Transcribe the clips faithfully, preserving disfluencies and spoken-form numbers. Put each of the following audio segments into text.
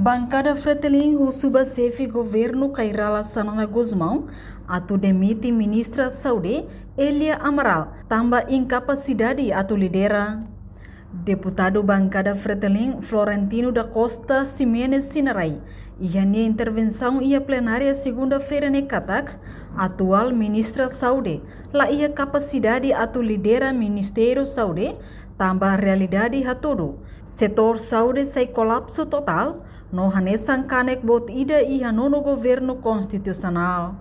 Bankada Fretilin husu ba xefe governu Kay Rala Xanana Gusmão atu demite ministra Saúde, Elia Amaral, tanba inkapasidade atu lidera. Deputadu bankada Fretilin, Florentino da Costa Ximenes Sinarai, iha nia intervensaun iha plenária segunda-feira ne'e katak, atuál ministra Saúde la iha kapasidade atu lidera Ministériu Saúde, tanba realidade hatudu setór saúde sai kolapsu totál, no hanesan kanek boot ida iha nonu governu konstitusionál.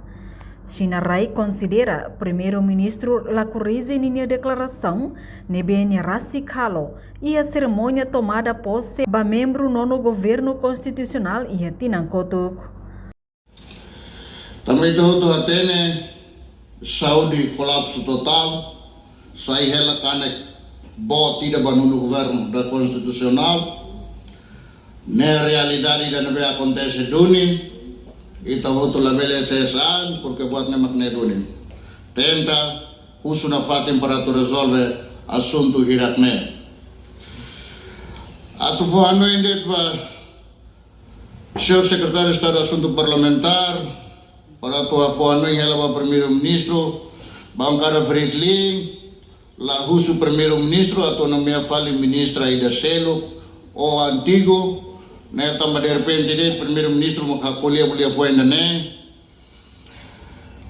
Sinarai konsidera Primeiru-Ministru la korrije ninia deklarasaun ne'ebé nia rasik halo iha serimónia tomada pose ba membru nonu governu konstitusionál iha tinan kotuk. Tanba ita hotu hatene, saúde kolapsu totál, sai hela kanek boot ida ba nonu governu da konstitusionál. Ne'e realidade ida ne'ebé akontese duni, ita hotu labele sesaan, porque buat ne'e mak ne'e duni. Tenta husu nafatin para atu rezolve asuntu hirak ne'e. Atu fó hanoin de'it ba Señór Sekretáriu Estadu Asuntu Parlamentár, para atu fó hanoin hela ba Primeiru-Ministru, bankada Fretilin la husu Primeiru-Ministru atu nomeia fali ministra ida seluk ou antigu, ne'e tanba derrepente de'it Primeiru-Ministru maka ko'alia bulia fó ainda ne'e.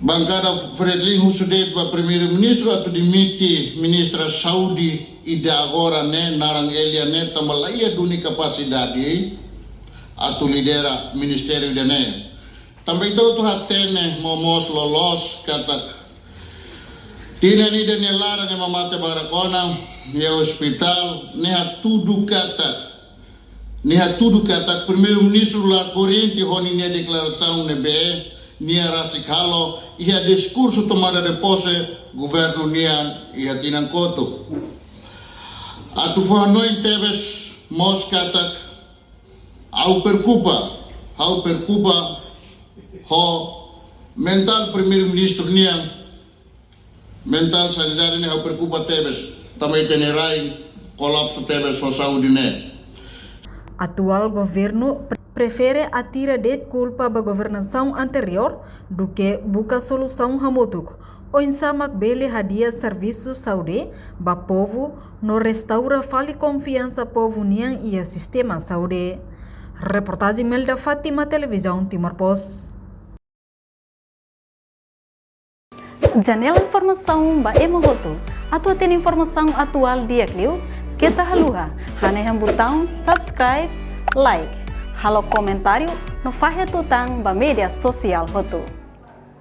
Bankada Fretilin husu de'it ba Primeiru-Ministru atu demite ministra Saúde ida agora ne'e, naran Elia ne'e, tanba la iha duni kapasidade atu lidera ministériu ida ne'e. Tanba ita hotu hatene momoos loloos katak tinan ida nia laran ema mate barak ona iha ospitál, nia hatudu katak, nia hatudu katak Primeiru-Ministru la koerente ho ninia deklarasaun ne'ebé nia rasik halo iha diskursu tomada de pose governu nian iha tinan kotuk. Atu fó hanoin tebes mós katak ha'u preokupa, ha'u preokupa ho mentál Primeiru-Ministru nian, mentál sanidade ne'e ha'u preokupa tebes, tanba ita-nia rain kolapsu tebes ho saúde ne'e. Atuál governu pre-, prefere atira de'it kulpa ba governasaun anteriór duke buka solusaun hamutuk oinsá mak bele hadi'a servisu saúde ba povu no restaura fali konfiansa povu nian iha sistema saúde. Reportajen Melda Fátima, Televizaun Timor Post. Janela informasaun ba ema hotu. Atu hatene informasaun atuál di'ak liu, keta haluha hanehan butaun subscribe, like, halo komentáriu no fahe tutan ba média sosiál hotu.